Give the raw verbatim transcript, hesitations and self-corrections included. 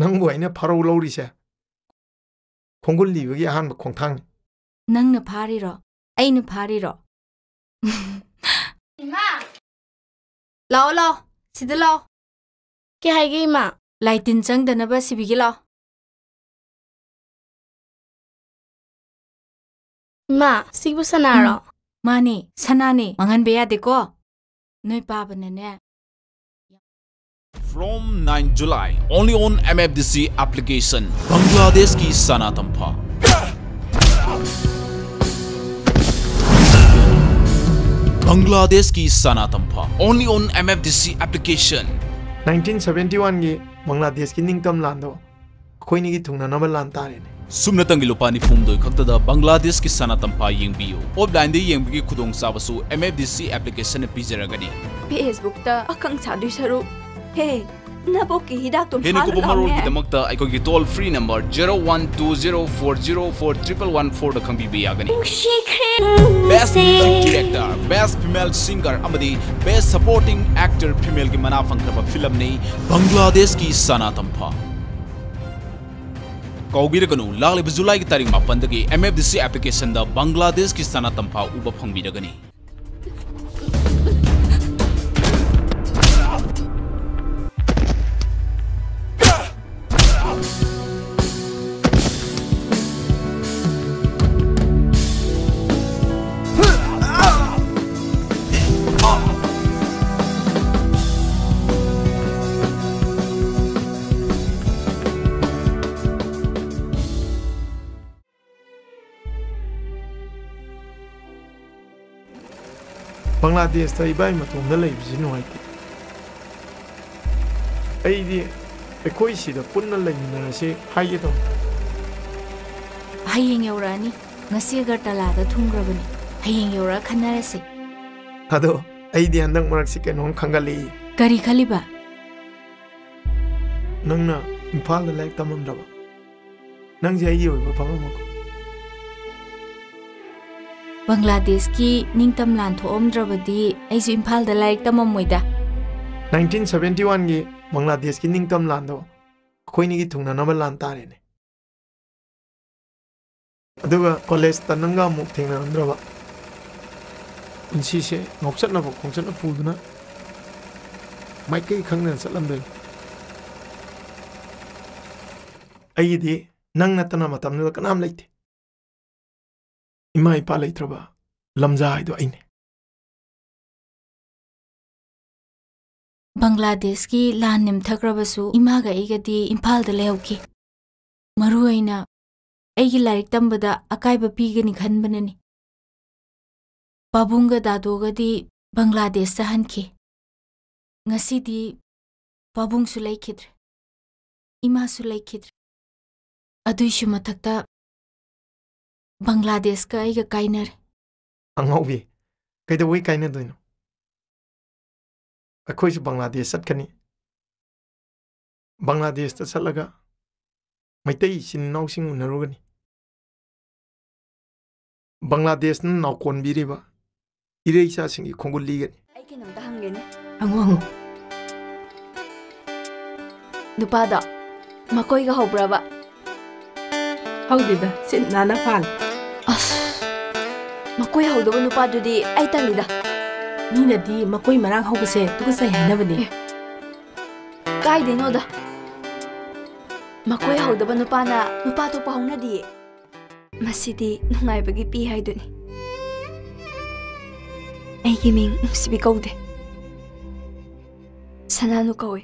ꯅꯪꯕꯨ ꯑꯩꯅ ꯐꯥꯔꯧ ꯂꯧꯔꯤꯁꯦ ꯈꯣꯡꯒꯨꯜ ꯂꯤꯕꯒꯤ ꯑꯍꯥꯟꯕ ꯈꯣꯡꯊꯥꯡꯅꯤ꯫ ꯅꯪꯅ ꯐꯥꯔꯤꯔꯣ? ꯑꯩꯅ ꯐꯥꯔꯤꯔꯣ? ꯏꯃꯥ! ꯂꯥꯛꯑꯣ, ꯂꯥꯛꯑꯣ꯫ ꯁꯤꯗ ꯂꯥꯛꯑꯣ꯫ ꯀꯩ ꯍꯥꯏꯒꯦ, ꯏꯃꯥ? ꯂꯥꯏ ꯇꯤꯟ ꯆꯪꯗꯅꯕ ꯁꯤꯕꯤꯒꯦ ꯂꯥꯛꯑꯣ꯫ ꯏꯃꯥ, ꯁꯤꯕꯨ ꯁꯅꯥꯔꯣ? ꯎꯝ, ꯃꯥꯅꯦ, ꯁꯅꯥꯅꯦ꯫ ꯃꯥꯡꯍꯟꯕ ꯌꯥꯗꯦꯀꯣ꯫ ꯅꯣꯏ ꯄꯥꯕꯅꯅꯦ꯫ From nine July, only on M F D C application. ꯕꯪꯒ꯭ꯂꯥꯗꯦꯁꯀꯤ ꯁꯅꯥ ꯇꯝꯐꯥ꯫ ꯕꯪꯒ꯭ꯂꯥꯗꯦꯁꯀꯤ ꯁꯅꯥ ꯇꯝꯐꯥ, only on M F D C application. Nineteen seventy one ꯒꯤ ꯕꯪꯒ꯭ꯂꯥꯗꯦꯁꯀꯤ ꯅꯤꯡꯇꯝ ꯂꯥꯟꯗꯣ ꯑꯩꯈꯣꯏꯅꯤꯒꯤ ꯊꯨꯡꯅꯅꯕ ꯂꯥꯟ ꯇꯥꯔꯦꯅꯦ꯫ ꯁꯨꯞꯅꯇꯪꯒꯤ ꯂꯨꯄꯥ ꯅꯤꯐꯨꯍꯨꯝꯗꯣꯏ ꯈꯛꯇꯗ ꯕꯪꯒ꯭ꯂꯥꯗꯦꯁꯀꯤ ꯁꯅꯥ ꯇꯝꯐꯥ ꯌꯦꯡꯕꯤꯌꯨ꯫ Offline ꯗ ꯌꯦꯡꯕꯒꯤ ꯈꯨꯗꯣꯡꯆꯥꯕꯁꯨ M F D C application ꯅ ꯄꯤꯖꯔꯒꯅꯤ꯫ Facebook ꯇ ꯑꯀꯪ ꯁꯥꯗꯣꯏ ꯁꯔꯨꯛ, ꯍꯦ, ꯅꯕꯣꯛꯀꯤ ꯍꯤꯗꯥꯛꯇꯣ ꯍꯦꯟꯅ ꯀꯨꯞꯄ ꯐꯥꯗ ꯂꯥꯎꯅꯦ꯫ ꯃꯔꯣꯜꯒꯤꯗꯃꯛꯇ ꯑꯩꯈꯣꯏꯒꯤ toll free number zero one two zero four zero four triple one four ꯗ ꯈꯪꯕꯤꯕ ꯌꯥꯒꯅꯤ꯫ Best Music Director, Best Female Singer ꯑꯃꯗꯤ Best Supporting Actor Female ꯒꯤ ꯃꯅꯥ ꯐꯪꯈ꯭ꯔꯕ ꯐꯤꯂꯝꯅꯤ ꯕꯪꯒ꯭ꯂꯥꯗꯦꯁꯀꯤ ꯁꯅꯥ ꯇꯝꯐꯥ꯫ ꯀꯥꯎꯕꯤꯔꯒꯅꯨ, ꯂꯥꯛꯂꯤꯕ ꯖꯨꯂꯥꯏꯒꯤ ꯇꯥꯔꯤꯛ ꯃꯥꯄꯟꯗꯒꯤ M F D C application ꯗ ꯕꯪꯒ꯭ꯂꯥꯗꯦꯁꯀꯤ ꯁꯅꯥ ꯇꯝꯐꯥ ꯎꯕ ꯐꯪꯕꯤꯔꯒꯅꯤ꯫ ꯕꯪꯒ꯭ꯂꯥꯗꯦꯁꯇ ꯏꯕꯥꯏ ꯃꯇꯣꯝꯗ ꯂꯩꯕꯁꯤ ꯅꯨꯡꯉꯥꯏꯇꯦ꯫ ꯑꯩꯗꯤ ꯑꯩꯈꯣꯏ ꯁꯤꯗ ꯄꯨꯟꯅ ꯂꯩꯃꯤꯟꯅꯔꯁꯤ ꯍꯥꯏꯒꯦ ꯇꯧꯕ꯫ ꯍꯌꯦꯡ ꯌꯧꯔꯛꯑꯅꯤ꯫ ꯉꯁꯤ ꯑꯒꯔꯇꯂꯥꯗ ꯊꯨꯡꯈ꯭ꯔꯕꯅꯤ꯫ ꯍꯌꯦꯡ ꯌꯧꯔꯛꯑ ꯈꯟꯅꯔꯁꯤ꯫ ꯑꯗꯣ ꯑꯩꯗꯤ ꯍꯟꯗꯛ ꯃꯔꯛꯁꯤ ꯀꯩꯅꯣꯝ ꯈꯟꯒꯠꯂꯛꯏ꯫ ꯀꯔꯤ ꯈꯜꯂꯤꯕ? ꯅꯪꯅ ꯏꯝꯐꯥꯜꯗ ꯂꯥꯏꯔꯤꯛ ꯇꯝꯃꯝꯗ꯭ꯔꯕ? ꯅꯪꯁꯦ ꯑꯩꯒꯤ ꯑꯣꯏꯕ ꯐꯪꯉꯝꯃꯣꯀꯣ꯫ ꯕꯪꯒ꯭ꯂꯥꯗꯦꯁꯀꯤ ꯅꯤꯡꯇꯝ ꯂꯥꯟ ꯊꯣꯛꯑꯝꯗ꯭ꯔꯕꯗꯤ ꯑꯩꯁꯨ ꯏꯝꯐꯥꯜꯗ ꯂꯥꯏꯔꯤꯛ ꯇꯝꯃꯝꯃꯣꯏꯗ꯫ Nineteen seventy one ꯒꯤ ꯕꯪꯒ꯭ꯂꯥꯗꯦꯁꯀꯤ ꯅꯤꯡꯇꯝ ꯂꯥꯟꯗꯣ ꯑꯩꯈꯣꯏꯅꯤꯒꯤ ꯊꯨꯡꯅꯅꯕ ꯂꯥꯟ ꯇꯥꯔꯦꯅꯦ꯫ ꯑꯗꯨꯒ ꯀꯣꯂꯦꯖꯇ ꯅꯪꯒ ꯑꯃꯨꯛ ꯊꯦꯡꯅꯔꯝꯗ꯭ꯔꯕ? ꯄꯨꯟꯁꯤꯁꯦ ꯉꯥꯎꯆꯠꯅꯕ ꯈꯣꯡꯆꯠꯅ ꯄꯨꯗꯨꯅ ꯃꯥꯏꯀꯩ ꯈꯪꯗꯅ ꯆꯠꯂꯝꯗꯣꯏꯅꯤ꯫ ꯑꯩꯒꯤꯗꯤ ꯅꯪ ꯅꯠꯇꯅ ꯃꯇꯝꯗꯨꯗ ꯀꯅꯥꯝ ꯂꯩꯇꯦ꯫ ꯏꯃꯥ ꯏꯄꯥ ꯂꯩꯇ꯭ꯔꯕ ꯂꯝꯖꯥ ꯍꯥꯏꯗꯣ ꯑꯩꯅꯦ꯫ ꯕꯪꯒ꯭ꯂꯥꯗꯦꯁꯀꯤ ꯂꯥꯟ ꯅꯦꯝꯊꯈ꯭ꯔꯕꯁꯨ ꯏꯃꯥꯒ ꯑꯩꯒꯗꯤ ꯏꯝꯐꯥꯜꯗ ꯂꯩꯍꯧꯈꯤ꯫ ꯃꯔꯨ ꯑꯣꯏꯅ ꯑꯩꯒꯤ ꯂꯥꯏꯔꯤꯛ ꯇꯝꯕꯗ ꯑꯀꯥꯏꯕ ꯄꯤꯒꯅꯤ ꯈꯟꯕꯅꯅꯤ꯫ ꯄꯥꯕꯨꯡꯒ ꯗꯥꯗꯣꯒꯗꯤ ꯕꯪꯒ꯭ꯂꯥꯗꯦꯁꯇ ꯍꯟꯈꯤ꯫ ꯉꯁꯤꯗꯤ ꯄꯥꯕꯨꯡꯁꯨ ꯂꯩꯈꯤꯗ꯭ꯔꯦ, ꯏꯃꯥꯁꯨ ꯂꯩꯈꯤꯗ꯭ꯔꯦ꯫ ꯑꯗꯨꯏꯁꯨ ꯃꯊꯛꯇ ꯕꯪꯒ꯭ꯂꯥꯗꯦꯁꯀ ꯑꯩꯒ ꯀꯥꯏꯅꯔꯦ꯫ ꯑꯉꯥꯎꯕꯤ, ꯀꯩꯗꯧꯕꯩ ꯀꯥꯏꯅꯗꯣꯏꯅꯣ? ꯑꯩꯈꯣꯏꯁꯨ ꯕꯪꯒ꯭ꯂꯥꯗꯦꯁ ꯆꯠꯀꯅꯤ꯫ ꯕꯪꯒ꯭ꯂꯥꯗꯦꯁꯇ ꯆꯠꯂꯒ ꯃꯩꯇꯩ ꯏꯆꯤꯟ ꯏꯅꯥꯎꯁꯤꯡ ꯎꯅꯔꯨꯒꯅꯤ꯫ ꯕꯪꯒ꯭ꯂꯥꯗꯦꯁꯅ ꯅꯥꯎꯀꯣꯟꯕꯤꯔꯤꯕ ꯏꯔꯩ ꯏꯆꯥꯁꯤꯡꯒꯤ ꯈꯣꯡꯒꯨꯜ ꯂꯤꯒꯅꯤ꯫ ꯑꯩ ꯀꯩꯅꯣꯝꯇ ꯍꯪꯒꯦꯅꯦ꯫ ꯍꯪꯉꯣ, ꯍꯪꯉꯣ꯫ ꯅꯨꯄꯥꯗꯣ ꯃꯀꯣꯏꯒ ꯍꯧꯕ꯭ꯔꯕ? ꯍꯧꯗꯦꯗ, ꯁꯤꯠ ꯅꯥꯟꯅ ꯄꯥꯜꯂꯤ꯫ ꯑꯁ, ꯃꯀꯣꯏ ꯍꯧꯗꯕ ꯅꯨꯄꯥꯗꯨꯗꯤ ꯑꯩ ꯇꯜꯂꯤꯗ꯫ ꯃꯤꯅꯗꯤ ꯃꯀꯣꯏ ꯃꯔꯥꯡ ꯍꯧꯕꯁꯦ ꯇꯨꯀꯠꯆꯩ ꯍꯥꯏꯅꯕꯅꯦ꯫ ꯑꯦ, ꯀꯥꯏꯗꯩꯅꯣꯗ꯫ ꯃꯀꯣꯏ ꯍꯧꯗꯕ ꯅꯨꯄꯥꯅ ꯅꯨꯄꯥ ꯑꯇꯣꯞꯄ ꯍꯧꯅꯗꯤꯌꯦ꯫ ꯃꯁꯤꯗꯤ ꯅꯨꯡꯉꯥꯏꯕꯒꯤ ꯄꯤ ꯍꯥꯏꯗꯨꯅꯤ꯫ ꯑꯩꯒꯤ ꯃꯤꯡ ꯅꯨꯡꯁꯤꯕꯤ ꯀꯧꯗꯦ, ꯁꯅꯥꯅꯨ ꯀꯧꯏ꯫